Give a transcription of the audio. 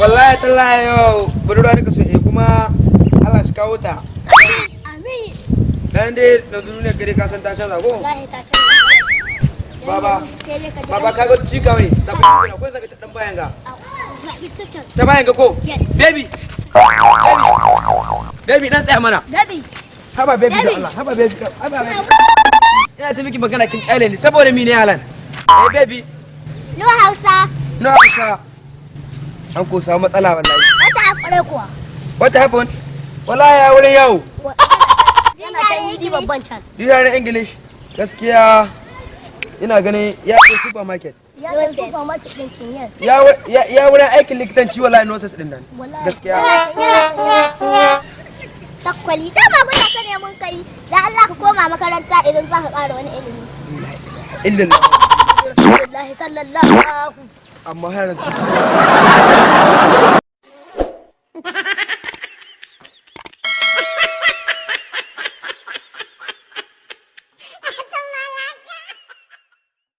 Wallahi tallahi, yau budurwa nika so, eh, kuma Allah shi kawo ta. Amin. Dan dai na duniya gare ka san ta canza ko? Wallahi ta canza. Baba. Sai dai ka ji. Baba, ka ga cika wai ta fi ko zaka ta dan bayan ga? Ita can. Ta bayan ga ko? Yes. Baby, baby, baby, dan tsaya mana. Baby. Haba baby, da Baby. Allah, haba baby, haba baby, ina ta miki magana kin kyale ni saboda mi ne halan? Eh, baby. No Hausa. No Hausa, an ko samu matsala wallahi. Wata hakure kuwa. What happened? Wallahi ya wurin yau. Yana can yi babban can. Do you hear English? Gaskiya ina ganin ya ce supermarket. Ya can supermarket din can, yes. Ya wurin aikin likitanci, wallahi nurses din nan. Wallahi. Gaskiya. Takwali, dama gwada ka ne mun kai. Da Allah ka koma makaranta idan za ka ƙara wani ilimi. Illallah. Rasulullahi sallallahu. Amma har yanzu